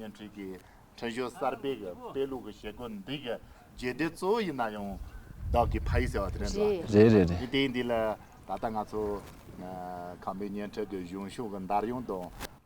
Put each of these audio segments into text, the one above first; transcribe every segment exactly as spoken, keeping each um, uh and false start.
བརྙན་འཕྲིན་གྱི་འཕྲིན་བཟོ་གསར་པའི་གི་དཔེ་ཀློག་གི་བྱེད་སྒོ་འདི་གི་རྗེས་འདེད་གཙོ་བོ་ཡིན་ན་ཡང་བདག་གི་ཕ་ཡུལ་ཟེར་བ་དེ་རེད་འདུག་རེད་རེད་རེད། དེ་དེ་འདི་ལ་ད་ལྟ་ང་ཚོ་ཁམས་པའི་བརྙན་འཕྲིན་གྱི་གཞུང་ཕྱོགས་ཀྱི་འདར་ཡོང་དང་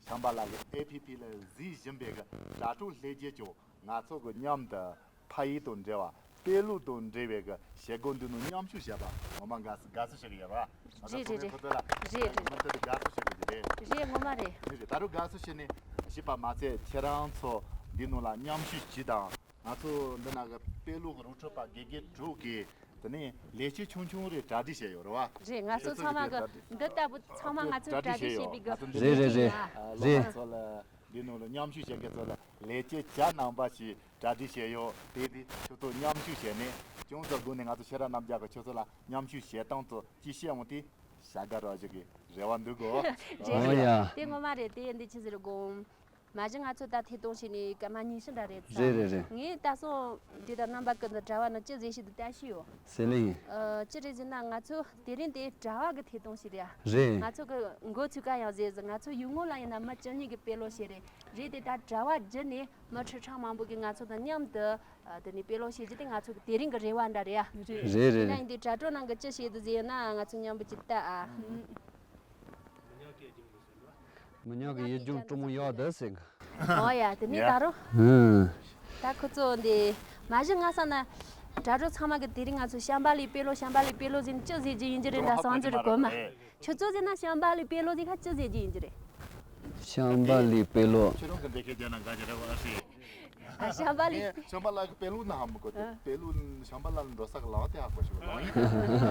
བྱམས་པ་ལགས་ཀྱི་ཨེ་ཕི་ཕི་ལ་གཟིགས་བཞིན་པའི་གི་དྲ་གྲོགས་ལྷན་རྒྱས་ཀྱང་ང་ཚོ་གི་མཉམ་དུ་ཕ་ཡུལ་དང་འབྲེལ་བ། དཔེ་ཀློག་དང་འབྲེལ་བའི་གི་བྱེད་སྒོ་འདི་ནང་མཉམ་ཞུགས་བྱས་པ་ངོ་མ་དགའ་བསུ་དགའ་བསུ་ཞུ་གི་ཡོད་ར། ང་ཚོ་རེད་ཚོགས་མི་རེད་ཁོ་ཚོ་ལ་རེད་རེད། མུ་མཐུད་དུ་དགའ་བསུ་ཞུ་གི་རེད། རེད་ངོ་མ་རེད། རེད་རེད། ད་རུང་དགའ་བསུ་ཞུ་ནས་ཞུས་པ་མ་ཚད་ཁྱེད་རང་ཚོ་འདི་ནང་ལ་མཉམ་ཞུགས་བྱས་དང་ང་ཚོ་འདི་ན་གི་དཔེ་ཀློག་རོགས་སྐྱོར་པ་དགེ་རྒན་དྲུག་གིས་དེ་ནས་ལས་བྱེད་ཆུང་ཆུང་རེ་གྲ་སྒྲིག་བྱས་ཡོད་རེད་བ། རེད། ང་ཚོ་ཚང་མ་གི་འདི་ལྟ་བུ་ཚང་མ་ང་ཚོས་གྲ་སྒྲིག་བྱས་པའི་གི་རེད་རེད་རེད། ལོ་ཚོ་ལ་འདི་ནང་ལ་མཉམ་ཞུགས་བྱེད་མཁན་ཚོ་ལ་ལས་བྱེད་བྱ་རྣམ་པ་ཞིག་གྲ་སྒྲིག་བྱས་ཡོད། དེ་དེ་ཁྱོད་ཚོ་མཉམ་ཞུགས་བྱས་ནས་ཅུང་ཙམ་སྒུག་ནས་ང་ཚོ་ཤེས་རབ་རྣམ་རྒྱལ་གྱིས་ཁྱོད་ཚོ་ལ་མཉམ་ཞུགས་བྱེད་སྟངས་ཚོ་ཅིག་བཤད་འོང་དུས་བྱ་དགའ་རག་བཞག་གི་རེ་བ་འདུག་གོ། རེད་ཨོ་རེད། ཡ། དེ་ངོ་མ་རེད། དེ་འདི་ཆི་ཟེར་དགོངས། མ་གཞི་ང་ཚོ་ད་ཐད་གཏོང་བྱས་ནས་སྐར་མ་ཉི་ཤུ་འདྲ་རེད་ཙང་། རེད་རེད་རེད། ངས་ད་སོང་དེ་ལྟར་རྣམ་པ་ཀུན་ཏུ་གྲྭ་བ་ནང་ཅི་ཟེར་ཞིག་ཏུ་ལྟ་ཤི་ཡོད། ཟེར་ལེ་ཡིན། ཨ་ཅི་རེད་ཟེར་ན་ང་ཚོ་དེ་རིང་དེ་གྲྭ་བ་གི་ཐད་གཏོང་ཞིག་རེད་ཨ། རེད། ང་ཚོ་གི་འགོ་ཚུགས་ཀ་ཡང་ཟེར་ཟེར། ང་ཚོ་ཡུལ་དངོས་ལ་ཡིན་ན་མི་བཅུ་གཉིས་ཀྱི་དཔེ་ཀློག་བྱས་རེད། རེད་དེ་ད་གྲྭ་བ་བརྒྱུད་ནས་མི་ཁྲི་ཕྲག་མང་པོ་གིས་ང་ཚོ་དང་མཉམ་དུ་ཨ་དེ་ནས་དཔེ་ཀློག་བྱེད་རྒྱུ་དེ་ང་ཚོ་གི་དེ་རིང་གི་རེ་བ་འདྲ་རེད་ཨ། རེད་རེད། ཡིན་ན་ཡིན་དུས་དྲ་གྲོགས་རྣམས་ཀྱིས་ཅི་བྱེད་འདུག་ཟེར་ན་ང་ཚོ་མཉམ་པོ་ཅིག་ལྟ་ཨ། མི་ཉག་གི་ཡིད་འབྱུང་སྤྲོ་མོ་ཡག་འདི་ཟེར་གི། ཨོ་ཡ་དེ་ནས་ད་རུང་། ཧུམ། ད་ཁོ་ཚོ་འདི་མ་གཞི་ང་བསམ་ན་གྲྭ་གྲོགས་ཚང་མ་གི་དེ་རིང་ང་ཚོ་བྱམས་པ་ལགས་དཔེ་ཀློག་བྱམས་པ་ལགས་དཔེ་ཀློག་ཟེར་ནས་ཅི་ཟེར་རྒྱུ་ཡིན་རྒྱུ་རེད་འདྲ་བསམ་རྒྱུ་རེད་གོ་མ། ཁྱོད་ཚོ་ཟེར་ན་བྱམས་པ་ལགས་དཔེ་ཀློག་ཟེར་ཁ་ཅི་ཟེར་རྒྱུ་ཡིན་རྒྱུ་རེད། བྱམས་པ་ལགས་དཔེ་ཀློག་ཁྱོད་རང་གི་འདི་ཁའི་རྒྱ་ནག་འགའ་ཞིག་རེད་བ་ཨ་ཤི། ཨ་བྱམས་པ་ལགས། ངས་བྱམས་པ་ལགས་ཀྱི་དཔེ་ཀློག་ན་ཧ་མི་གོ་དེ། ཨ། དཔེ་ཀློག་བྱམས་པ་ལགས་ལ་འགྲོ་ས་གི་ལའང་དེ་ཧ་གོ་ཞིག་ལའང་ཡིན།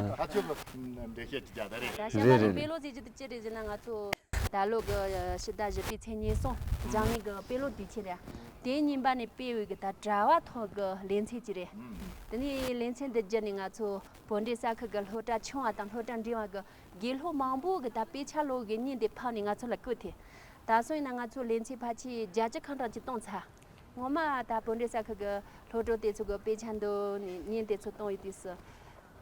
ད་ཁྱོད་ཀྱི་འདི་ཁའི་རྒྱ་ད་རེད། ད་བྱམས་པ་ལགས་དཔེ་ཀློག་ཟེར་རྒྱུ་དེ་ཅི་རེད་ཟེར་ན་ང་ཚོ་ད་ལོ་གི་ཕྱི་ཟླ་བཞི་པའི་ཚེས་ཉེར་གསུམ་འཛམ་གླིང་གི་དཔེ་ཀློག་དུས་ཆེན་རེད། དེའི་ཉིན་པ་ནས་སྤེལ་བའི་གི་ད་གྲྭ་བ་ཐོག་གི་ལེ་ཚན་ཅིག་རེད། དེ་ནས་ལེ་ཚན་འདི་བརྒྱུད་ནས་ང་ཚོ་བོད་འབྲེལ་ས་ཁུལ་གི་སློབ་གྲྭ་ཆུང་བ་དང་སློབ་གྲྭ་འབྲིང་བ་གི་དགེ་སློབ་མང་པོ་གི་ད་དཔེ་ཆ་ཀློག་གི་བརྙན་དེ་ཕབ་ནས་ང་ཚོ་ལ་བསྐུར་ཏེ། ད་སོང་ཡིན་ན་ང་ཚོ་ལེ་ཚན་ཕལ་ཆེར་བརྒྱད་ཅུ་ཁ་གྲངས་ཅིག་གཏོང་ཚར། ངོ་མ་ད་བོད་འབྲེལ་ས་ཁུལ་གི་སློབ་གྲོགས་དེ་ཚོ་གི་དཔེ་ཆ་འདོན་ནས་བརྙན་དེ་ཚོ་གཏོང་བའི་དུས་སུ།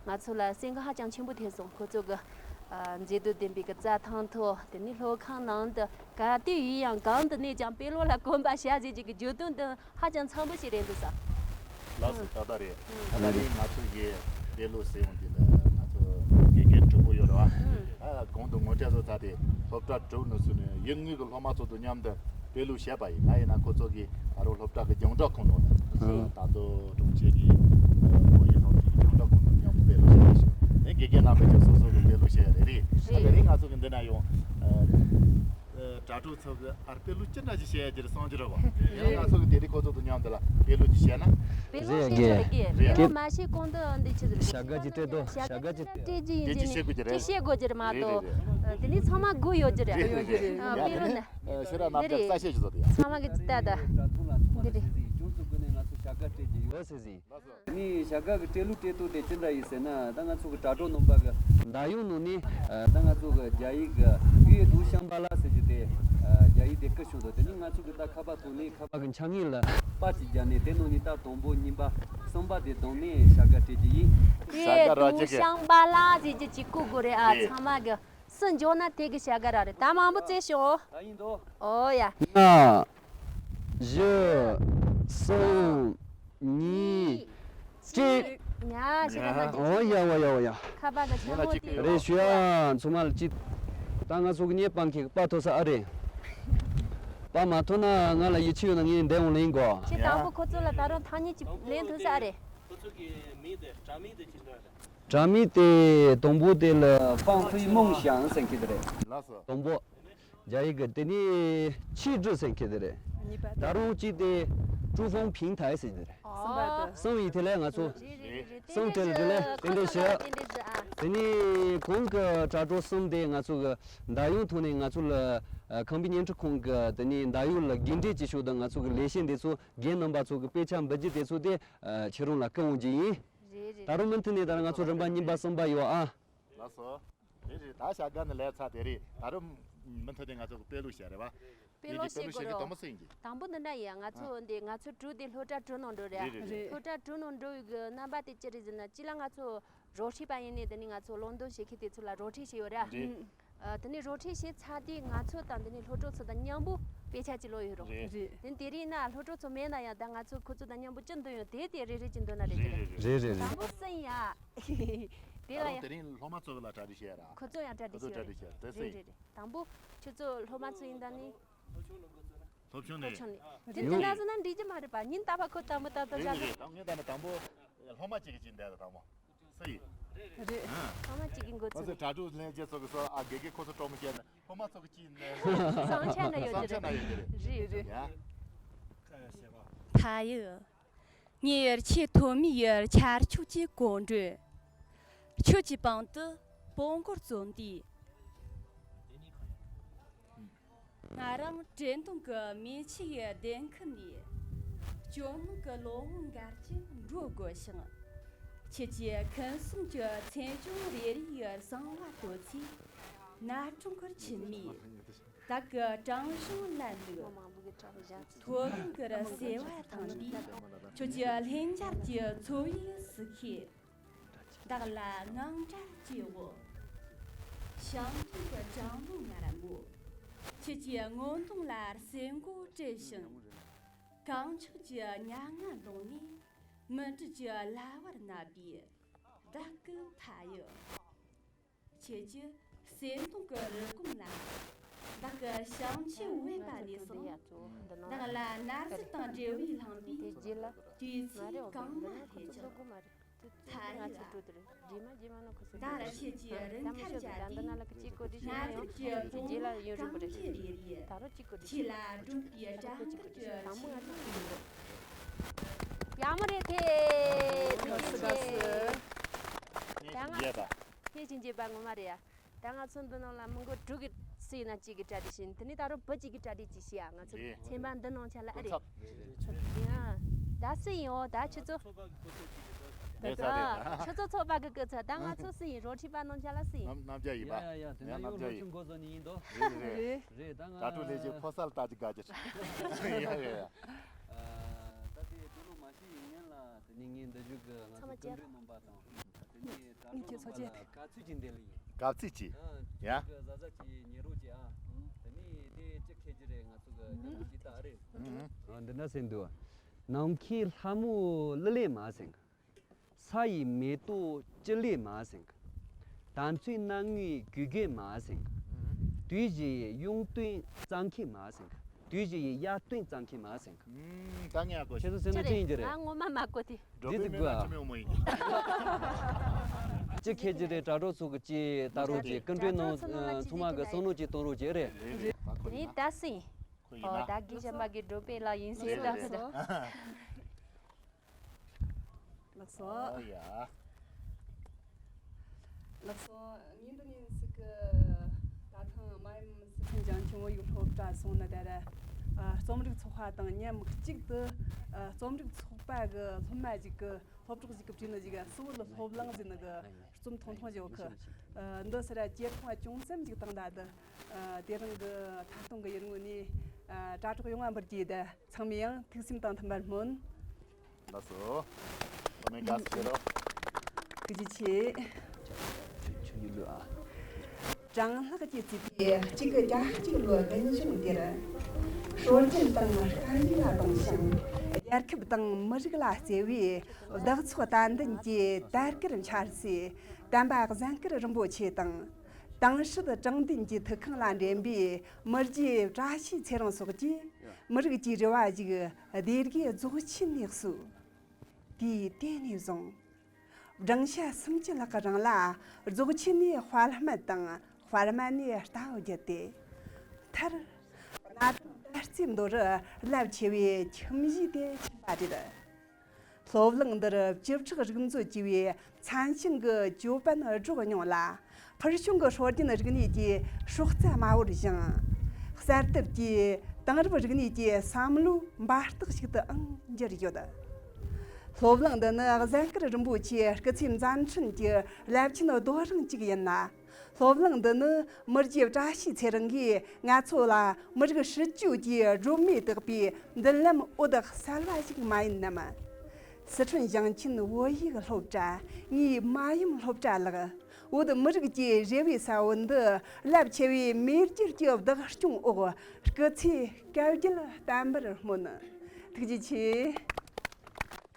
ང་ཚོ་ལ་སེམས་ཁུར་ཧ་ཅང་ཆེན་པོ་ཐེབས་སོང་། ཁོ་ཚོ་གི་ཨ་མཛེས་སྡུག་ལྡན་པའི་གི་རྩྭ་ཐང་ཐོག་དེ་ནས་སློབ་ཁང་ནང་དུ་ག་དུས་ཡིན་ཡང་གང་དུ་གནས་ཀྱང་དཔེ་ཀློག་ལ་གོམ་པ་བྱ་ཟེར་གྱི་གི་བརྗོད་དོན་དུ་ཧ་ཅང་འཚམ་པོ་ཞིག་རེད་འདུག་ས། ལགས་སོ་ད་ལྟ་རེད། ད་ལྟ་རེད་ང་ཚོ་གི་དཔེ་ཀློག་ཟེར་ཡོང་དུས་ལ་ང་ཚོ་དགེ་རྒན་དྲུག་པོ་ཡོད་རེད་བ། ཨ་གོང་དུ་ངོ་སྤྲོད་བཟོ་ཚར་ཏེ་སློབ་གྲྭ་དྲུག་ནང་ཚུད་ནས་ཡུལ་དངོས་ཀྱི་སློབ་མ་ཚོ་དང་མཉམ་དུ་དཔེ་ཀློག་བྱས་པ་ཡིན། ང་ཡིན་ན་ཁོ་ཚོ་གི་ད་རུང་སློབ་གྲྭ་གི་རྒྱང་བསྒྲགས་ཁང་ནང་ནས་ད་དུང་གྲོང་ཁྱེར་གྱི་བོད་ཡིག་སློབ་གྲྭ་གི་རྒྱང་བསྒྲགས་ཁང་ནང་མཉམ་དུ་དཔེ་ཀློག་བྱས་པ་ཞིག་ནས་དགེ་རྒན་རྣམ་པས་ཀྱང་སོ་སོ་གི་དཔེ་ཀློག་བྱས་ཡ་རེད། རེད་ད་རེས་ང་ཚོ་གི་འདི་ན་ཡོང་། ཨ་དྲ་གྲོགས་ཚོ་གི་ཨར་དཔེ་ཀློག་ཅི་འདྲ་ཞིག་བཤད་ཡ་ཅི་རེད་གསུང་རྒྱུ་རེད་བ། ཡང་ང་ཚོ་གི་དེ་རིང་ཁོ་ཚོ་དང་མཉམ་དུ་ལ་དཔེ་ཀློག་ཅིག་བཤད་ན། དཔེ་ཀློག་བཤད་རྒྱུ་རེད་གི། དཔེ་ཀློག་མ་བཤད་གོང་དུ་འདི་ཆི་ཟེར་བྱ་དགའ་ཅིག་སྤྲད་དོ། བྱ་དགའ་ཅིག་སྤྲད་རྒྱུ་ཡིན་དེ་ཅི་ཅི་ནས་བཤད་དགོས་ཀྱི་རེད། ཅི་བཤད་དགོས་ཀྱི་རེད་མ་རེད་གཏོགས། རེད་རེད། དེ་ནས་ཚང་མ་དགོས་ཡོད་ཀྱི་རེད། རེད་རེད་རེད། ཨ་དཔེ་ཀློག་ན། ཨ་ཤེས་རབ་རྣམ་རྒྱལ་རྩ་བཤད་ཅིག་བཟོ་དེ་ཡ། ཚང་མ་གི་ཅི་ལྟ་ད། འདི་རེད། ཡོད་ཟེར་ཟིན། ནི་བྱ་དགའ་གི་སྤྲད་ལུགས་སྤྲད་སྟངས་དེ་ཅི་འདྲ་ཡིན་ཟེར་ན། ད་ང་ཚོ་གི་དྲ་གྲོགས་རྣམ་པ་གི་མདའ་ཡོང་ནང་ནས་ད་ང་ཚོ་གི་རྒྱ་ཡིག་གི་ཡོད་དུ་ཤམ་བྷ་ལ་ཟེར་རྒྱུ་དེ་རྒྱ་ཡིག་དེ་བསྐུར་བྱུང་འདུག་དེ་ནི་ང་ཚོ་གི་ད་ཁ་པར་ཐོག་ནས་ཁ་པར་གི་འཆར་ངེས་ལ་པར་ཅིག་བརྒྱབ་ནས་དེ་ནང་ནས་ད་དང་པོ་གཉིས་པ་གསུམ་པ་དེ་བསྡོམས་ནས་བྱ་དགའ་སྤྲད་རྒྱུ་ཡིན། ཡོད་དུ་ཤམ་བྷ་ལ་ཟེར་རྒྱུ་ཅིག་བསྐུར་དགོས་རེད་ཨ། ཚང་མ་གི་སུ་འབྱོར་ན་དེ་གི་བྱ་དགའ་རག་རེད། ད་མང་པོ་བཙལ་ཤོག་ད་ཡིན་དོ། ཨོ་ཡ། ལྔ། བཞི། གསུམ། གཉིས། གཅིག་ཉ་ཞེས་པ་མ་བརྗེད། ཨོ་ཡ་ཨོ་ཡ་ཨོ་ཡ། ཁ་པར་གི་ཆ་མོ་དེ། རེད་ཞུ་ཡ་ཚང་མ་ལ་ཅི། ད་ང་ཚོ་གི་ངའི་པང་ཁྱེད་པར་ཐོབ་ས་ཨ་རེད། པར་མ་ཐོབ་ན་ང་ལ་ཡིད་ཆེས་ཡོད་ན་ངས་འདེམས་འོང་ལེན་གོ། ཁྱེད་དང་པོ་ཁོ་ཚོ་ལ་ད་རུང་ཐག་ཉེ་ཅིག་ལེན་ཐུབ་ས་ཨ་རེད། ཁོ་ཚོ་གི་མིང་དེ་དྲ་མིང་དེ་ཅི་འདྲ་རེད། དྲ་མིང་དེ་དང་པོ་དེ་ལ་ཧྥང་ཧྥུའི་མོང་ཞང་ཟེར་མཁན་དེ་རེད། ལགས་སོ། དང་པོ། རྒྱ་ཡིག་གི་དེ་ནི་ཆི་ཀྲི་ཟེར་མཁན་དེ་རེད། གཉིས་པ་དེ། ད་རུང་གཅིག་དེ་ཀྲུའུ་ཧྥང་ཕིང་ཐའེ་ཟེར་གྱི་རེད། གསུམ་པ་དེ། གསུམ་ཡིན་དེ་ལས་ང་ཚོ། རེད་རེད་རེད། གསུམ་དེ་ལ་དེ་ལས་དེ་འདྲ་ཞུ། དེ་ནི་གོང་གི་དྲ་གྲོགས་གསུམ་དེ་ང་ཚོ་གི་མདའ་ཡོང་ཐོག་ནས་ང་ཚོ་ལ་ཁམས་པའི་བརྙན་འཕྲིན་ཁང་གི་དེ་ནི་མདའ་ཡོང་ལ་རྒན་གྲས་ཀྱི་ཕྱོགས་དང་ང་ཚོ་གི་ལས་བྱེད་འདི་ཚོ་རྒན་རྣམ་པ་ཚོ་གི་དཔེ་ཆ་འབུལ་རྒྱུ་དེ་ཚོ་དེ་ཁྱེད་རང་ལ་བསྐུར་འོང་རྒྱུ་ཡིན། རེད་རེད། ད་རུང་མུ་མཐུད་ནས་ད་ང་ཚོ་རིམ་པ་གཉིས་པ་གསུམ་པ་ཡོད་ཨ། ལགས་སོ། རེད་རེད། ད་བྱ་དགའ་ནི་ལས་ཚར་དེ་རེད། ད་རུང་མུ་མཐུད་དེ་ང་ཚོ་གི་དཔེ་ཀློག་བྱ་རེད་བ། དཔེ་ཀློག་བྱེད་དགོས་རོགས། དང་པོ་སུ་ཡིན་གྱི། དང་པོ་འདི་འདྲ་ཡིན། ང་ཚོ་འདི་ང་ཚོ་དྲུག་དེ་སློབ་གྲྭ་དྲུག་ནང་འགྲོ་རེད། རེད་རེད། སློབ་གྲྭ་དྲུག་ནང་འགྲོ་བའི་གི་རྣམ་པ་དེ་ཅི་རེད་ཟེར་ན་གཅིག་ལ་ང་ཚོ་རོགས་ཁྲིད་པ་ཡིན་ནས་དེ་ནས་ང་ཚོ་ལམ་སྟོན་བྱེད་མཁན་དེ་ཚོ་ལ་རོགས་ཁྲིད་བྱས་ཡོད་རེད། རེད། ཨ་དེ་ནས་རོགས་ཁྲིད་བྱས་ཚར་དུས་ང་ཚོ་དང་དེ་ནས་སློབ་གྲོགས་ཚོ་དང་མཉམ་པོ་ དཔེ་ཆ་ཅིག་ཀློག་ཡོད་རུང་། རེད། རེད། དེ་དེ་རིང་ན་སློབ་གྲོགས་ཚོ་མེད་ན་ཡང་ད་ང་ཚོ་ཁོ་ཚོ་དང་མཉམ་པོ་ཅི་འདོན་ཡོད་དེ་དེ་རེ་རེ་ཅིག་འདོན་ན་རེད། རེད་རེད། རེད་རེད། དང་པོ་སུ་ཡིན་ཡ། དེ་ལ་ཡ། ད་རུང་དེ་རིང་སློབ་མ་ཚོ་ལ་གྲ་སྒྲིག་བྱས་ར། ཁོ་ཚོ་ཡང་གྲ་སྒྲིག་ཁོ་ཚོ་བྱས་གྲ་རེད། སྒྲིག་བྱས་རེད། དེ་རེད་སུ་ཡིན། རེད་རེད། དང་པོ་ཁྱོད་ཚོ་སློབ་མ་ཚོ་ཡིན་ད་ནི། སློབ་ཆུང་ནས། སློབ་ཆུང་ནས། དེ་དེ་ཡོང་འདྲ་ཟེར་ན་འགྲིག་གི་མ་རེད་པ། ཉིན་རྟག་པ་ཁོ་དང་པོ་ད་ལྟ་རེད་ཞག་རེད། ད་ངས་ད་ནི་དང་པོ་སློབ་མ་གཅིག་གིས་ཅིག་འདས་ད་དང་པོ། སུ་ཡིན། རེད། ཨ། སློབ་མ་གཅིག་གིས་འགོ་ཁོ་ཚོས་ཚུགས། གྲ་སྒྲིག་ལྷན་རྒྱས་ཚོ་གི་སོ་ཨ་དགེ་རྒན་ཁོ་ཚོ་སྤྲོ་མོ་བྱས་ནས་སློབ་མ་ཚོ་གི་ཅིག་ནས། བསམ་འཆར་ན་ཡོད་ཀྱི་རེད། བསམ་འཆར་ན་ཡོད་ཀྱི་རེད། རེད་རེད། ཡ། ཕ་ཡུལ། ངའི་ཆེས་ཐོག་མའི་ཆར་ཆུ་གཅིག་གོང་འགྲོས། ཆུ་གཅིག་པང་དུ་སྤོ་འགོར་བརྩོན་དུས། ང་རང་བྲེ་གདོང་གི་མེ་ཆུ་ཡི་གདན་ཁུལ་ནས། སྐྱོ་སྣང་གི་ལོ་ངོ་འགའ་ཅིག་འགྲོ་དགོས་ཤིང་། ཁྱེད་ཀྱི་ཁྱིམ་གསུམ་གྱི་མཚན་ལྗོངས་རེ་རེ་ཡི་གསང་བ་བརྟོལ་ཚེ། ན་གྲོང་ཁུལ་ཆེན་མོའི་བདག་གི་བྲང་གཞུང་ལ་འདུག་མཐོ་སྒང་གི་རི་སེར་བ་ཐང་འདིས་ཁྱོད་ཀྱི་ལྷིང་འཇགས་ཀྱི་འཚོ་བའི་ཟིལ་ཤུགས། བདག་ལ་ངང་སྒྲ་སྐྱེ་འོ། ཞིང་གྲོང་གི་གྲང་མོ་ངར་མོ། ཁྱེད་ཀྱི་ངོ་གདོང་ལ་སེར་མགོ་སྤྲད་བཞིན། གངས་ལྗོངས་ཀྱི་ཉ་ང་གདོང་ནས་མུ་འབྲེལ་གྱི་གླ་བར་བསྣམས་པའི་བདག་གི་ཕ་ཡུལ། ཁྱེད་ཀྱི་སེམས་གདོང་གི་རི་གོང་ལ། བདག་གི་ཞིང་ཆུ་བབས་པ་ནས་བཟུང་། བདག་ལ་ནར་སྲིད་དང་འབྲེལ་བའི་ལྷང་པའི་དུས་ཚིགས་གང་མ་སླེབས་ཀྱང་། ཕ་ཡུལ་ཨ། ད་ར་ཁྱེད་ཀྱི་རིན་ཐང་བརྒྱབ་སྟེ། ང་ཚོ་ཀྱི་གྲོང་ཁྱེར་རེ་རེ་ཁྱེད་ལ་འགྲོ་པའི་སྒྲ་འདི་ཞིག་གི་ཆེད། ཡག་མོ་རེད་དེ། ཐུགས་རྗེ་ཆེ། ད་ང་ཚོ། ངེད་ཀྱི་འགྱེད་པ་ངོ་མ་རེད་ཡ། ད་ང་ཚོ་འདི་ནང་ལ་མི་མགོ་དྲུག་གི་སུ་ཡིན་ན་གཅིག་གིས་གྲ་སྒྲིག་བྱས་ཡིན། དེ་ནས་ད་རུང་བུ་གཅིག་གིས་གྲ་སྒྲིག་ཅིག་བྱས་ཡ། ང་ཚོ་རེད། ཚན་པ་འདི་ནང་ཆ་ལ་ཨ་རེད། ཡ། ད་སུ་ཡིན། འོ་ད་ཁྱོད་ཚོ། ད་ད་ཁྱོད་ཚོ་ཚོགས་པ་གི་སྐུ་ཚབ། ད་ང་ཚོ་སུ་ཡིན། རོལ་ཁྲིད་པ་ནང་ཆ་ལ་སུ་ཡིན། རྣམ་རྣམ་རྒྱལ་ཡིན་པ། ཡ་ཡ་ཡ། དེ་ཡ། ན་རྣམ་ཡང་རོལ་རྒྱལ་ཆུ་ཡིན། འགོ་བཟོ་ནི་ཡིན་དོ། རེད་རེད། རེད། རེད་ད་ང་། གྲ་སྒྲིག་ལས་བྱེད་ཕོ་གསར་ལྟ་ཅི་དགའ་ཅི། ཡ་ཡ་ཡ། ད་དེ་དུ་ལོ་མ་ཤི་ཡིན་ངན་ལ་དེ་ནི་ངའི་འདི་བཞུགས་གི་ང་ཚོ་ཚང་མ་སྐུ་མགྲོན་རྣམ་པ་དང་། དེ་ནས་གྲྭ་ངས་ཁྱེད་ཚོ་ཚོ་ཆེད་དུ་དཀའ་ཚུལ་གྱི་འདི་ལ་ཡིན། དཀའ་ཚུལ་གྱི། ཨ། ཡ། ཅིག་གི་བཟའ་བཟའ་གྱི་ཉེ་རོགས་ཀྱི་ཨ། དེ་ནས་དེ་ཅི་ཁེ་ཅི་རེད། ང་ཚོ་གི་ཉེ་རོགས་ཀྱི་ད་རེད། ཨ། འདི་འདྲ་ཟེར་འདུག་ནམ་མཁའི་ལྷ་མོ་ལི་ལས་མ་སེང་། ས་ཡི་མེ་ཏོག་ཅི་ལས་མ་སེང་། དམ་ཚིག་སྣ་ལྔའི་གུས་གུས་མ་སེང་། དུས་བཞི་ཡི་གཡུང་སྟོན་གཙང་ཁེ་མ་སེང་། དུས་བཞི་ཡི་གཡའ་སྟོན་གཙང་ཁེ་མ་སེང་། ད་ངས་ཨ་གོ་ཁྱེད་ཚོ་སེམས་ནང་ཅི་ཡིན་གྱི་རེད། ང་ངོ་མ་མ་གོ་དེ། འགྲོ་དེ་དགོས་ཨ། ཅི་ཁེ་ཅི་རེད། དྲ་གྲོགས་ཚོ་གི་ཅི་ལྟ་རོགས་ཀྱི་སྐུ་མགྲོན་ནང་ཚང་མ་གི་བསམ་བློ་ཅི་གཏོང་རོགས་ཀྱི་རེད། ནི་ད་སུ་ཡིན། ཁོ་ཡིན་ན། ཨོ་ད་གི་གཞན་པ་གི་འགྲོ་པའི་ལ་ཡིན་ཟེར་ད་ཟེར། ལགས་སོ། ཨོ་ཡ། ལགས་སོ། ངས་འདི་ནས་ཟིག་གི་ད་ཐེངས་མ་ཡུམ་སི་ཁན་ཅང་ཆུང་བོ་ཡུལ་སློབ་གྲྭ་སོང་ན་ད་ར། ཨ། རྩོམ་རིག་ཚོགས་པ་དང་མཉམ་གཅིག་ཏུ། ཨ། རྩོམ་རིག་ཚོགས་པ་གི་སློབ་མ་ཞིག་གི་སློབ་གྲོགས་ཞིག་གི་བྲིས་ནི་ཞིག་ག་སུ་བོ་ལ་སློབ་གླིང་ཟེར་ནི་གི་རྩོམ་ཐུང་ཐུང་ཞིག་ཡོད་གི། ཨ། འདི་ཟེར་ར་ཇེ་ཐུང་བ་ཅུང་ཙམ་ཞིག་བཏང་ད་དུ། ཨ། དེ་རིང་གི་ཐ་སྟོང་གི་ཡུལ་དངོས་ནས། ཨ། དྲ་གྲོགས་ཡོང་བ་འབུལ་གྱིས་ད། ཚང་མས་ཡང་ཐུགས་སེམས་དང་མཐུན་པར་སྨོན། ལགས་སོ། ཨོ་མེ་ག་སི་ཤེ་རོ། ཐུགས་རྗེ་ཆེ། ཆུ་ཆུ་ཡུལ་ལུ་ཨ། གྲང་ལྷགས་ཀྱིས་གཙོས་པའི་གཅིག་དགུ་གྱ་གཅིག་ལོའི་བདུན་གཞུང་འདིར། སྲོལ་རྒྱུན་དང་སྐད་ཡིག་ལ་དྭངས་ཤིང་། རྒྱལ་ཁབ་དང་མི་རིགས་ལ་བརྩེ་བའི་བདག་ཚོགས་དད་འདུན་གྱི་དར་དཀར་འཕྱར་སའི་བསྟན་པ་གཟན་དཀར་རིན་པོ་ཆེ་དང་། དེང་སྲིད་དྲང་བདེན་གྱི་ཐུགས་ཁུངས་ལ་འདྲེན་པའི་མི་རྗེ་བཀྲ་ཤིས་ཚེ་རིང་སོགས་ཀྱིས་མི་རིགས་ཀྱི་རེ་བ་ཞིག་སྡེ་དགེ་རྫོགས་ཆེན་ནས་གསོས། དེའི་དུས་ནས་བཟུང་། བགྲང་བྱ་སུམ་ཅུ་ལྷག་གི་རིང་ལ་རྫོགས་ཆེན་ནས་དཔལ་སྨད་དང་དཔལ་སྨད་ནས་རྟའུ་བརྒྱུད་དེ། མཐར། གནའ་དེང་ད་ལྟའི་མདོ་རུ་རླབས་ཆེ་བའི་ཁྱིམ་གཞིས་དེ་ཕྱིན་པ་རེད། སློབ་གླིང་འདིར་བཅུ་ཕྲག་རིག་མཛོད་ཅེས་པའི་མཚན་ཞིང་གི་ཅོད་པན་སྒྲོག་མྱོང་ལ། ཕུལ་བྱུང་གི་སྲོལ་རྒྱུན་རིག་གནས་ཀྱི་སྲོག་རྩ་མ་བོར་ཞིང་། གསར་གཏོད་ཀྱི་དེང་རབས་རིག་གནས་ཀྱི་བསམ་བློའི་འབབ་རྟགས་ཤིག་ཏུའང་གྱུར་ཡོད། སློབ་གླིང་འདི་ནི་གཟན་དཀར་རིན་པོ་ཆེའི་སྐུ་ཚེ་མཛད་འཕྲིན་གྱི་རླབས་ཆེན་རྡོ་རིང་གཅིག་ཡིན་ལ། སློབ་གླིང་འདི་ནི་མི་རྗེ་བཀྲ་ཤིས་ཚེ་རིང་གིས་ང་ཚོ་ལ་མི་རིགས་སྲིད་ཇུས་ཀྱི་སྒྲོན་མེ་བཏགས་པའི་མདུན་ལམ་འོད་གསལ་བ་ཞིག་མ་ཡིན་ནམ། སི་ཁྲོན་ཞིང་ཆེན་བོད་ཡིག་སློབ་གྲྭ་ངའི་མ་ཡུམ་སློབ་གྲྭ་ལགས། བོད་མི་རིགས་ཀྱི་རེ་བའི་ས་བོན་འདི་རླབས་ཆེ་བའི་མེས་རྒྱལ་གྱི་བདག་སྐྱོང་འོག་སྐུ་ཚེ་བསྐལ་བརྒྱར་བརྟན་པར་སྨོན། ཐུགས་རྗེ་ཆེ།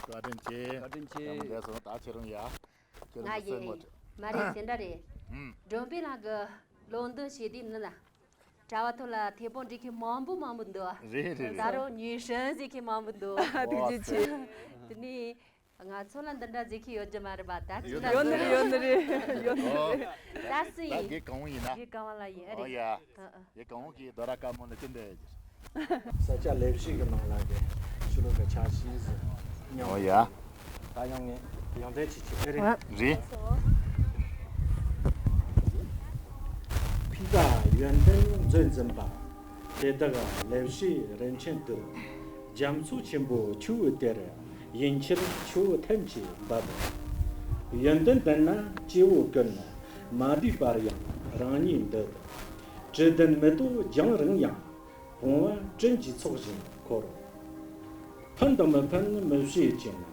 བཀའ་དྲིན་ཆེ། བཀའ་དྲིན་ཆེ། ཡག་མོ་བསྡད་སོང་། ད་ཁྱེད་རང་ཡ། ཁྱེད་ང་རང་ཡིན། སེམས་མོ། མ་རེད། དེ་འདྲ་རེད། ཨུམ། སྒྲོན་དཔལ་ལགས་ཀྱི་ལོ་འདི་ཞེ་དེ་ནི་ལ། གྲྭ་བ་ཐོག་ལ་ཐེ་པོ་འབྲི་མཁན་མང་པོ་མང་པོ་འདུག་རེད་རེད་རེད། ད་རུང་ཉུས་ཧྲན་ཟེར་མཁན་མང་པོ་འདུག་ཐུགས་རྗེ་ཆེ། དེ་ནས་ང་ཚོ་ལ་འདི་འདྲ་ཟེར་མཁན་ཡོད་རྒྱུ་མ་རེད་པ། ད་ཅི་ཡོད་ནི་རེད། ཡོད་ནི་རེད། ཡོད་ནི་རེད། ད་སུ་ཡིན། ད་དགེ་གང་བོ་ཡིན་ན། དགེ་གང་བོ་ལ་ཡིན། ཨ་རེད། ཨོ་ཡ། ཨ་ཨ། དགེ་གང་བོ་གིས་རྡོ་ར་དཀར་མོ་ལ་ཅི་འདྲ་ཡོད་རྒྱུ། ས་ཆ་ལེགས་ཤོས་ཀྱི་ནང་ལ་གི་ཆུ་ལོག་གི་ཆ་ཤས་ཟིན་མྱོང་། ཨོ་ཡ། ད་ཡང་ངས་ཡོན་ཏན་ཆེ་ཆེ་དེ་རེད། རེད། ཕྱི་དགྲ་ཡོན་ཏན་མཛོད་འཛིན་པ། དེ་དག་ལེགས་བཤད་རིན་ཆེན་དུ། རྒྱ་མཚོ་ཆེན་པོ་ཆུ་བོའི་གཏེར། ཡིན་ཕྱིར་ཆུ་བོ་ཐེམ་གྱིས་འབབ། ཡོན་ཏན་ལྡན་ན་སྐྱེ་བོ་ཀུན། མ་འདས་པར་ཡང་རང་ཉིད་འདོད། དྲི་ལྡན་མེ་ཏོག་རྒྱང་རིང་ཡང་། བུང་བ་སྤྲིན་གྱི་ཚོགས་བཞིན་འཁོར། ཕན་དང་མི་ཕན་མི་ཤེས་ཅིང་།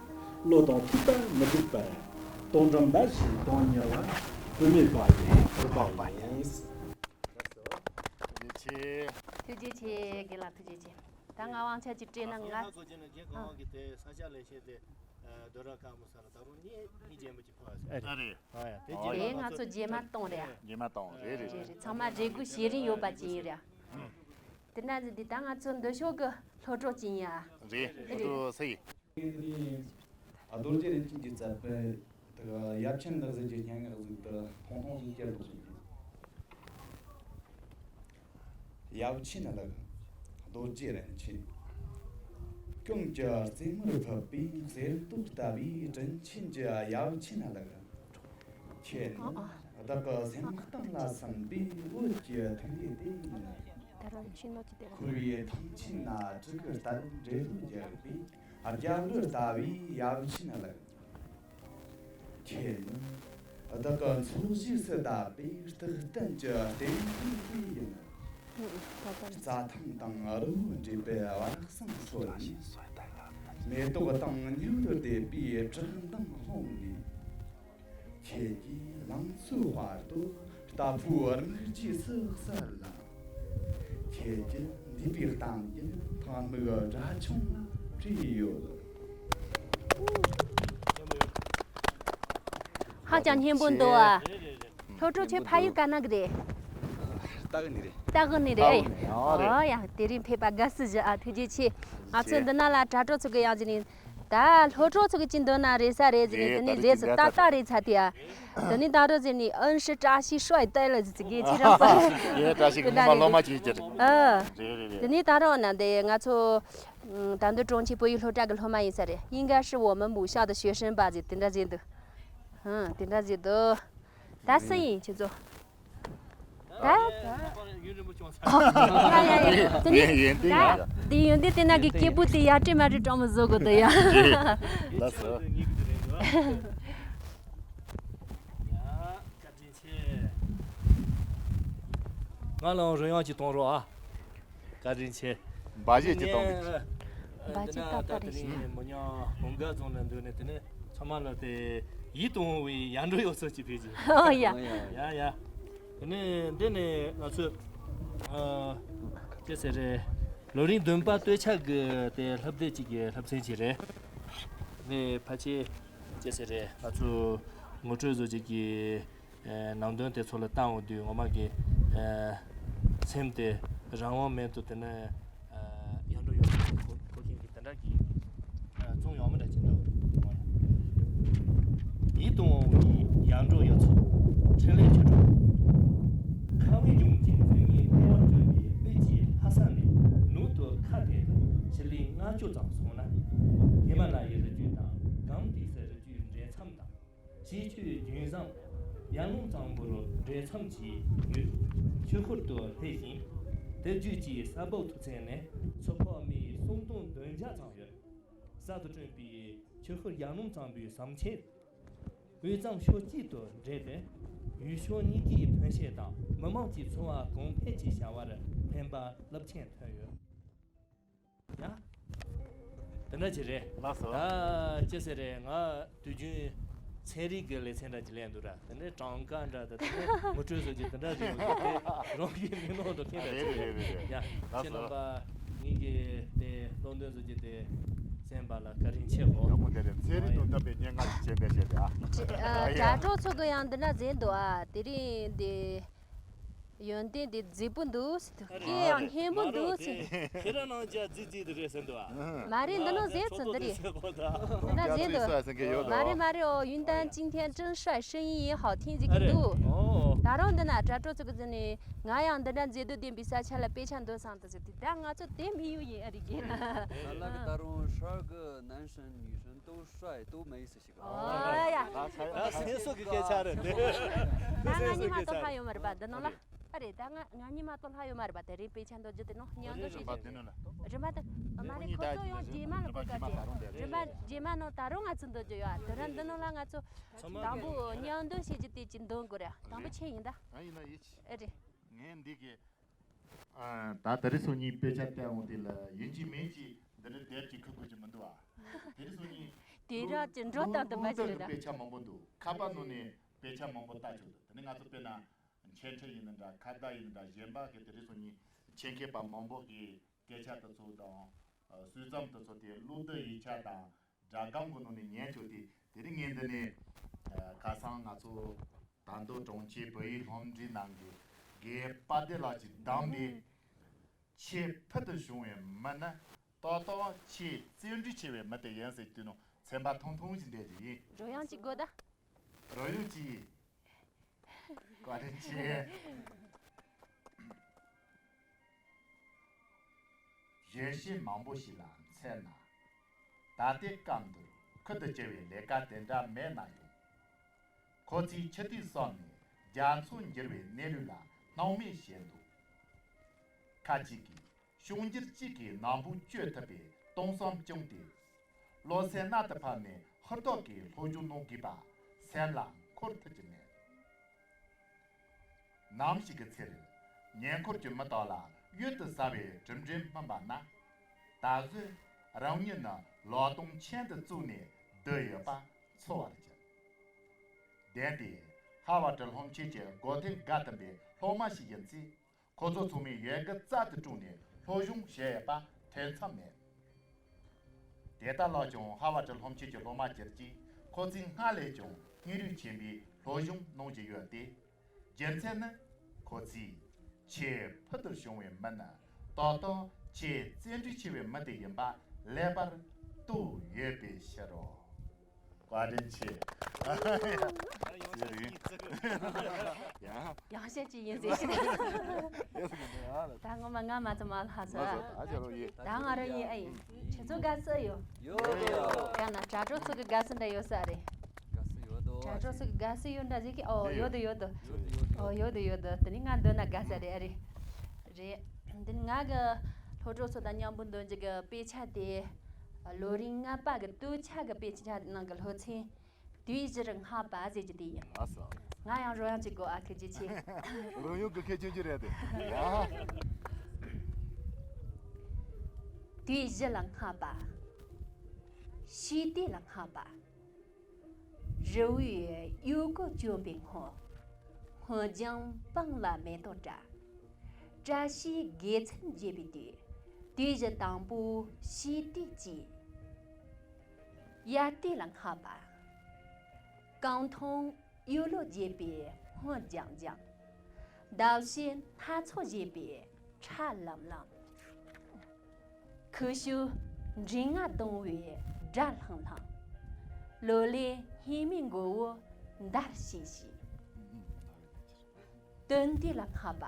བློ་དང་ཐུགས་པ་མི་འགྲིག་པར། དོན་དམ་འབའ་ཞིག་དོན་གཉེར་བ། བུད་མེད་པ་ཡི་གྲུབ་པ་ཡིན། ཐུགས་རྗེ་ཆེ། ཐུགས་རྗེ་ཆེ། རྒན་ལགས་ཐུགས་རྗེ་ཆེ། ད་ང་དབང་ཆ་ཅིག་སྤྲད་ན། ང་ཚོ་ང་ཚོ་ཅི་ནས་རྒན་གང་བ་གི་དེ་ས་ཆ་ལེགས་བཤད་དེ་རྡོ་ར་དཀར་མོ་ས་ལ་ད་རུང་གཉིས་གཉིས་རྗེས་མ་ཅིག་ཕོ་བ་ཟེར། ཨ་རེད། ཨ་ཡ། དེ་རྗེས་མ་ང་ཚོ་རྗེས་མ་གཏོང་རེད། རྗེས་མ་གཏོང་རེད། རེད་རེད། ཚང་མ་རེ་སྒུག་བྱེད་རིན་ཡོད་པ་ཅིག་ཡིན་རེད། དེ་འདྲ་ཟིག་འདི་ད་ང་ཚོ་འདི་ཕྱོགས་ཀྱི་སློབ་གྲོགས་ཅིག་ཡིན་ཡ། རེད། སློབ་གྲོགས་སུ་ཡིན། རྡོ་རྗེ་རིན་ཆེན་གྱིས་མཛད་པའི་དེ་ག་ཡབ་ཆེན་ལགས་ཟེར་གྱི་སྙན་ངག་ཟིག་དེ་ཐུང་ཐུང་ཟིག་བསྐྱལ་འདུག་ཟེར་གྱི། ཡབ་ཆེན་ལགས། རྡོ་རྗེ་རིན་ཆེན། གོང་གི་རྩེ་མོར་ཕུབ་པའི་གསེར་ཏོག་ལྟ་བུའི་དྲིན་ཆེན་གྱི་ཡབ་ཆེན་ལགས། ཁྱེད་ནི་བདག་གི་སེམས་གཏིང་ལ་སིམ་པའི་འོད་ཀྱི་མཐུན་རྐྱེན་དེ་ཡིན། ད་རུང་ཕྱི་ནོ་ཅི་དེ་ར། འཁོར་བའི་ཐང་ཆེན་ན་སྤྲུལ་སྐུ་ལྟར་འབྲེལ་ལོ་རྒྱག་པའི་རྒྱལ་བུ་ལྟ་བུའི་ཡབ་ཆེན་ལགས། ཁྱེད་ནི་བདག་གི་འཚོ་བཞུགས་སུ་བསྡད་པའི་རྟག་བརྟན་གྱི་རྟེན་འབྲེལ་དེ་ཡིན། རྩྭ་ཐང་དང་རི་བོ་འདྲེས་པའི་བར་གསེང་ཁྲོད་ནས། མེ་ཏོག་དང་མྱུར་དུ་འདེབས་པའི་བཀྲག་མདངས་ལྷུང་ནས། ཁྱེད་ཀྱིས་ལང་ཚོའི་དཔལ་དུ་རྟ་ཕོའི་རྨིག་རྗེས་སུ་གསལ་ལ། ཁྱེད་ཀྱི་འདས་པའི་གཏམ་རྒྱུད་ཐང་སྨུག་སྒྲ་ཆུང་ལ་བྲིས་ཡོད། ཧ་ཅང་སྙན་པོ་འདུག་ཨ། རེད་རེད་རེད། སློབ་གྲོགས་ཁྱོད་ཕ་ཡུལ་ག་ན་གི་རེད། ལྟ་གི་ནི་རེད། ལྟ་གི་ནི་རེད། ཨ་རེད། ཨོ་ཡ། དེ་རིང་ཕེབས་པ་དགའ་བསུ་ཞུ་ཨ། ཐུགས་རྗེ་ཆེ། ང་ཚོ་འདི་ན་ལ་དྲ་གྲོགས་ཚོ་གི་ཡང་ཅི་ནི། ད་སློབ་གྲོགས་ཚོ་གི་ཅི་འདོན་ན་རེད་ས་རེད་ཟེར་ནས། རེད། དེ་ནི་ད་རེད་ཟེར། ད་ད་རེད་ཚ་དེ་ཨ། དེ་ནི་ད་རོ་ཟེར་ནི་ཨན་ཧྲི་བཀྲ་ཤིས་ཧྲོས་ཏེ་ལ་ཟེར་གི་ཅི་རང་ས། ཡེ་བཀྲ་ཤིས་ངོ་མ་སློབ་མ་ཅིག་ཅི་རེད། ཨ། རེད་རེད་རེད། དེ་ནི་ད་རོ་ན་དེ་ང་ཚོ་ད་འདི་ཀྲུང་ཆེ་བོད་ཡིག་སློབ་གྲྭ་གི་སློབ་མ་ཡིན་ས་རེད། 应该是我们母校的学生吧 ཟེར་དེ་འདྲ་ཟེར་འདུག་ཧང་དེ་འདྲ་ཟེར་འདུག་ད་སུ་ཡིན་ཁྱེད་ཚོ། ད། ཡ་ཡ་ཡ། དེ་ནི་ཡོན་ཏན་ཡོད་ཡ། ད་དེ་ཡོན་ཏན་དེ་ན་གི་སྐྱེས་བུ་དེ་ཡ་སྤྲད་མ་སྤྲད་གྲོགས་མོ་བཟོ་དགོས་དོ་ཡ། ལགས་སོ། ང་ལའང་རོལ་དབྱངས་ཅིག་གཏོང་རོགས་ཨ། བཀའ་དྲིན་ཆེ། འབའ་ཞིག་ཅིག་གཏོང་གི། འབའ་ཞིག་ཏག་ཏག་རེད་ཤག་མི་ཉག་ཧོང་ག་རྫོང་ལ་འདུག་ནས་དེ་ནས་ཚང་མ་ལ་དེ་ཡིད་དུ་འོང་བའི་ཡར་འགྲོ་ཡོད་ཚད་ཅིག་ཕུལ་གྱི། ཨོ་ཡ། ཡ་ཡ། དེ་ནས་འདི་ནས་ང་ཚོས་ཨ་ཅི་ཟེར་རེད། ལོ་རིམ་བདུན་པ་སྟོད་ཆ་གི་དེ་སློབ་དེབ་ཅིག་གི་སློབ་ཚན་ཅིག་རེད། ནས་ཕལ་ཆེར་ཅི་ཟེར་རེད། ང་ཚོ་ངོ་སྤྲོད་བཟོ་བྱེད་ཀྱི་ནང་དོན་དེ་ཚོ་ལ་བལྟ་འོང་དུས་ངོ་མ་གི་སེམས་དེ་རང་དབང་མེད་དུ་དེ་ནས་ཡར་འགྲོ་ཡོད་པའི་གོ་གོ་མཁན་གྱི་དེ་འདྲ་གི་རྩོམ་ཡོད་མ་འདྲ་ཅིག་འདུག་ཡིད་དུ་འོང་བའི་ཡར་འགྲོ་ཡོད་ཚད། འཕྲིན་ལས་ཆོས་གྲོགས། ཁ་བའི་ལྗོངས་ཀྱི་མཚན་ཉིད་བདེ་བར་སྤྲོད་པའི་དཔལ་གྱི་ལྷ་ས་ནས་ནུབ་ཏུ་ཁ་གཏད་ལ་ཆུ་ལི་ལྔ་བཅུ་ཙམ་སོང་ན། ཧི་མ་ལ་ཡའི་རི་རྒྱུད་དང་གངས་ཏི་སེ་རི་རྒྱུད་འདྲེས་མཚམས་དང་། ཞིང་ཆུ་རྒྱུན་བཟང་། ཡར་ཀླུང་གཙང་པོར་འདྲེས་མཚམས་ཀྱི་ཡུལ་ཆོས་འཁོར་དུ་སླེབས་ཤིང་། དེ་རྒྱུད་ཀྱི་ས་བབ་མཐོ་ཚད་ནི་སོ་ཕག་སྨི་སུམ་སྟོང་བདུན་བརྒྱ་ཙམ་ཡོད། གསར་དུ་བསྐྲུན་པའི་ཆོས་འཁོར་ཡར་ཀླུང་གཙང་པོའི་ཟམ་ཆེན། དབུས་གཙང་ཕྱོགས་གཅིག་ཏུ་འདྲེས་ཏེ། ཡུལ་ཕྱོགས་གཉིས་ཀའི་ཐོན་སྐྱེད་དང་མི་དམངས་ཀྱི་འཚོ་བ་གོང་འཕེལ་གྱི་བྱ་བར་ཕན་པ་རླབས་ཆེན་ཐོན་ཡོད། ཡ། ད་ དེ་འདྲ་ཅིག་རེད། ལགས་སོ། ད་ཅི་ཟེར་རེད། ང་དུས་རྒྱུན་ཚན་རིག་གི་ལེ་ཚན་འདྲ་ཅིག་ལེན་འདུག་ར། དེ་ནས་གྲངས་ཀ་འདྲ་དང་དེ་ནས་ངོ་སྤྲོད་བཟོ་རྒྱུ་དེ་འདྲ་ཅིག་ཡོད་འདུག་དེ་རང་གི་མིག་ནང་དུ་ཁེངས་པ་རེད། ཅིག་རེད། རེད། རེད། ཡ། ལགས་སོ། ཁྱེད་རྣམ་པ་ངེད་ཀྱི་དེ་སློབ་སྟོན་བཟོ་རྒྱུ་དེ་གསན་པ་ལ་བཀའ་དྲིན་ཆེ་གོ། ཡག་པོ་འདི་རེད། ཚན་རིག་དང་མཐུན་པའི་སྙན་ངག་ཅིག་གསན་པས་བཤད་དེ་ཨ། ཨ། ཨ་ཡ། དྲ་གྲོགས་ཚོ་གི་ཡང་འདི་འདྲ་མཛད་འདུག་ཨ། དེ་རིང་འདི། ཡོན་ཏན་དེ་མཛེས་པོ་འདུག་ཟེར་དུས། ཨ་རེད། སྐད་ཡང་སྙན་པོ་འདུག་ཟེར། ཁྱེད་རང་རྣམས་ཀྱང་མཛེས་མཛེས་དེ་རེད་ཟེར་འདུག་ཨ། མ་རེད། འདི་ནང་ཟེར་ཚོད་འདི་རེད། འདི་འདྲ་ཟེར་འདུག་མ་རེད། མ་རེད། ཨོ། 云淡今天真帅，声音也好听几个度། ད་རུང་འདི་ན་དྲ་གྲོགས་ཚོ་གི་ཟེར་ནས་ང་ཡང་འདི་འདྲ་མཛེས་སྡུག་ལྡན་པའི་ས་ཆ་ལ་དཔེ་ཆ་འདོན་བསམ་དུ་ཟེར་དུས། ད་ང་ཚོ་དེ་མི་ཡུལ་ཡིན། ཨ་རིག་གི། ད་ལ་གི་ད་རུང་ཧྲ་གི་男生女生都帅都美 ཟེར་ཞིག་ཨོ་ཡ། ད་སེམས་གསོ་གི་སྐད་ཆ་རེད་དེ། ད་ང་གཉིས་མ་གཏོགས་ལྷག་ཡོད་མ་རེད་པ་འདི་ནང་ལ། ཨ་རེད། ད་ང་ང་གཉིས་མ་གཏོགས་ལྷག་ཡོད་མ་རེད་པ། དེ་རིང་དཔེ་ཆ་འདོན་རྒྱུ་དེ་ནང་མཉམ་འདོན་བྱེད་རྒྱུ། རིམ་པ་དེ་ནང་ལ། རིམ་པ་དེ་མ་རེད། ཁོ་ཚོ་ཡང་རྗེས་མ་ལ་གོ་སྐབས་བྱེད། རིམ་པ་རྗེས་མ་ནང་ད་རུང་ང་ཚོ་འདོན་རྒྱུ་ཡོད། དེ་རིང་འདི་ནང་ལ་ང་ཚོ་དང་པོ་མཉམ་འདོན་བྱེད་རྒྱུ་དེ་ཅིག་འདོན་དགོས་རེད། དང་པོ་ཁྱེད་ཡིན་ད། ཨ་ཡིན་ན་ཡིད་ཆེས། ཨ་རེད། ངས་འདི་གི། ཨ། ད་དེ་རིང་སང་ཉིན་དཔེ་ཆ་བལྟས་འོང་དུས་ལ་ཡིན་གཅིག་མིན་གཅིག་འདི་འདྲའི་དེབ་ཅིག་ཁུར་དགོས་ཀྱི་མི་འདུག་ཨ། དེ་རིང་སང་ཉིན་དེ་ར་ཅིག་འགྲོ་སྟངས་དུ་མ་ཞིག་རེད་ད། དཔེ་ཆ་མང་པོ་འདུག་ཁ་པར་ནང་ནས་དཔེ་ཆ་མང་པོ་ལྟ་ཆོག་འདུག་དེ་ནས་ང་ཚོ་དཔེར་ན་འཆད་ཁྲིད་ཡིན་ན་འདྲ། ཁ་བརྡ་ཡིན་ན་འདྲ། གཞན་པ་གི་དེ་རིང་སང་ཉིན་ཆེད་མཁས་པ་མང་པོ་གི་སྐད་ཆ་དེ་ཚོ་དང་། ཨ། ཟུར་ཙམ་དེ་ཚོ་དེ་གློག་རྡུལ་ཡིག་ཆ་དང་། སྒྲ་སྒམ་གྱི་ནང་ནས་ཉན་ཆོག་སྟེ། དེ་རིང་ངས་འདི་ནས། ཨ། ཁ་སང་ང་ཚོ་དར་མདོ་གྲོང་ཁྱེར་བོད་ཡིག་སློབ་འབྲིང་ནང་གི་དགེ་བཀའ་བརྒྱུད་ལགས་ཀྱིས་བདམས་པའི་ཆེས་ཕུལ་དུ་བྱུང་བའི་མི་ནི་ཏག་ཏག་ཆེས་བརྩོན་འགྲུས་ཆེ་བའི་མི་དེ་ཡིན་ཟེར་དུས་ནང་ཚན་པ་ཐུང་ཐུང་ཞིག་འདྲ་ཞིག་ཡིན། རོལ་དབྱངས་ཅིག་དགོས་ད། རོལ་དབྱངས་ཅིག་བཀའ་དྲིན་ཆེ། གཞན་ཞིག་མང་པོ་ཞིག་ལ་འཚེར་ན། ད་ལྟའི་སྐབས་འདིར་ཁུར་དུ་གྱུར་བའི་ལས་ཀ་དེ་འདྲ་མེད་ན་ཡང་། ཁོ་ཚོས་ཕྱི་དུས་སོང་ནས་རྒྱ་མཚོར་འགྱུར་བའི་གནས་ལུགས་ལ་སྣང་མེད་བྱས་འདུག་ཁ་ཅིག་གིས་བྱུང་འགྱུར་གཅིག་གིས་ནང་པ་གཅོད་ཐུབ་པའི་སྟོང་བསམ་བཅངས་ཏེ། བློ་སེམས་རྣལ་དུ་ཕབ་ནས་ཧུར་ཐག་གིས་སློབ་སྦྱོང་གནང་དགོས་པ་སེམས་ལ་འཁོར་ཐུབ་ཀྱི་མེད། ནམ་ཞིག་གི་ཚེ་རིང་ཉེ་འཁོར་གྱི་མི་དག་ལ་གཡུལ་དུ་ཟ་བའི་གྲུབ་འབྲས་སྨིན་པ་ན། ད་གཟོད་རང་ཉིད་ནི་ལག་སྟོང་ཆེན་དུ་བཙུགས་ནས་བསྡད་ཡོད་པ་ཚོར་བར་གྱུར། དེ་དུས་ཧར་ཝར་ཌི་སློབ་ཆེན་གྱི་འགོ་ཐེངས་འགའ་བསྟུན་པའི་སློབ་མ་ཞིག་ཡིན་ཚེ། ཁོ་ཚོ་ཚང་མས་ཡོད་དགུ་རྩལ་དུ་བསྐྲུན་ནས་སློབ་སྦྱོང་བྱས་ཡོད་པ་ཐེ་ཚོམ་མེད། དེ་ལྟར་ལགས་ཀྱང་ཧར་ཝར་ཌི་སློབ་ཆེན་གྱི་སློབ་མ་གྱུར་ཅིང་། ཁོ་ཚོས་སྔར་ལས་ཀྱང་སྙིང་རུས་ཆེན་པོས་སློབ་སྦྱོང་གནང་བཞིན་ཡོད་དེ། རྒྱུ་མཚན་ནི་ཁོ་ཚོས་ཆེས་ཕུལ་དུ་བྱུང་བའི་མི་ནི་ཏག་ཏག་ཆེས་བརྩོན་འགྲུས་ཆེ་བའི་མི་དེ་ཡིན་པ་ལེགས་པར་རྟོགས་ཡོད་པའི་ཕྱིར་རོ། བཀའ་དྲིན་ཆེ། ཡང་བཤད་ཅིག་ཡིན་ཟེར་ཞིག་ད་ངོ་མ་ང་མ་ཚོ་མ་ལྷག་ས། ད་ང་རང་ཡིན། ཨེ་ཡིན། ཁྱེད་ཚོ་དགའ་ས་ཡོད། ཡོད་ཡོད། ཡང་ན་དྲ་གྲོགས་ཚོ་གི་དགའ་ས་འདྲ་ཡོད་ས་རེད། དགའ་ས་ཡོད་དོ། དྲ་གྲོགས་ཚོ་གི་དགའ་ས་ཡོད་འདྲ་ཟེར་གི། ཨོ་ཡོད་དོ་ཡོད་དོ། ཨོ་ཡོད་དོ་ཡོད་དོ། དེ་ནི་ང་འདོན་ན་དགའ་ས་རེད། ཨ་རེད། རེད། འདི་ནི་ང་གི་སློབ་གྲོགས་ཚོ་དང་མཉམ་པོ་འདོན་རྒྱུ་གི་དཔེ་ཆ་དེ། ལོ་རིམ་ལྔ་པ་གི་སྟོད་ཆ་གི་དཔེ་ཆ་ནང་གི་སློབ་ཚན། དུས་བཞིར་བསྔགས་པ་ཟེར་རྒྱུ་དེ་ཡིན། ལགས་སོ། ང་ཡང་རོལ་དབྱངས་ཅིག་དགོས་ཨ། ཁྱེད་ཀྱིས་ཆེ། རོལ་དབྱངས་ཀྱི་ཁྱད་ཆོས་ཅི་རེད་དེ། ཡ། དུས་བཞི་ལ་བསྔགས་པ། ཕྱི་དུས་ལ་བསྔགས་པ། རི་བོའི་གཡོ་འགུལ་བཅོམ་པའི་སྔོན། སྔོ་ལྗང་སྤང་ལ་མེ་ཏོག་བཀྲ། བཀྲ་ཤིས་དགེ་མཚན་འབྱེད་པའི་དུས། དུས་བཞི་དང་པོ་ཕྱི་དུས་གཅིག། དབྱར་དུས་ལ་བསྔགས་པ། རྐང་འཐུང་གཡུ་ལོ་རྒྱས་པའི་སྔོ་ལྗང་ལྗང་། ཟླ་བཞིན་སྣ་ཚོགས་བཞད་པའི་ཁྲ་ལམ་ལམ། ཁུ་བྱུག་མགྲིན་རྔ་གདུང་བའི་སྒྲ་ལྷང་ལྷང་། ལོ་ལེགས་སྙེ་མའི་མགོ་བོ་འདར་ཤིག་ཤིག། སྟོན་དུས་ལ་བསྔགས་པ།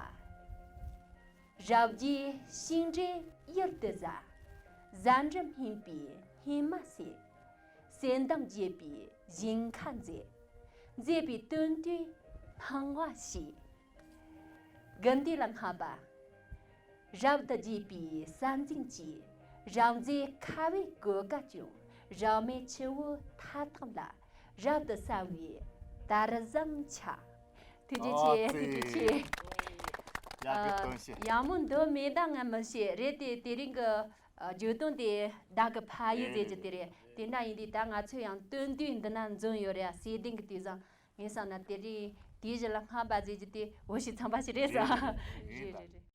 རབ་རྒྱས་ཤིང་འབྲས་གཡུར་དུ་ཟ། བཟའ་འབྲུ་སྨིན་པའི་སྙེ་མ་ཟོས། ཟས་དང་བཅས་པའི་ཞིང་ཁ་མཛེས། མཛེས་པའི་སྟོན་དུས་སྣང་བ་ཞིག། དགུན་དུས་ལ་བསྔགས་པ། རབ་ཏུ་རྒྱས་པའི་ས་འཛིན་གྱིས། རབ་མཛེས་ཁ་བའི་གོ་ཀ་ཀྱང་། རབ་མེད་ཆུ་བོའི་མཐའ་དག་ལ། རབ་ཏུ་གསལ་བའི་དར་ཟམ་ཆགས། ཐུགས་རྗེ་ཆེ། ཨོ་ཐུགས་རྗེ་ཆེ། ཡག་པོ་སྟོན་ཤེས། ཡག་མོ་འདོན་མེད་ད་ང་མི་ཤེས། རེད་དེ་དེ་རིང་གི་ ཨ། བརྗོད་དོན་དེ་བདག་གི་ཕ་ཡུལ་ཟེར་རྒྱུ་དེ་རེད། དེ་འདྲ་ཡིན་དུས་ད་ང་ཚོས་ཡང་སྟོན་དུས་འདི་ན་འཛོམས་ཡོད་རེད། བསེ་ལྡན་གྱི་དུས་བཟང་ངས་བསམ་ན་དེ་རིང་དེའི་གཞི་ལ་སྔ་བ་ཟེར་རྒྱུ་དེ་འོ་ཞིག་འཚམ་པ་ཞིག་རེད་ཟེར། རེད་རེད་རེད།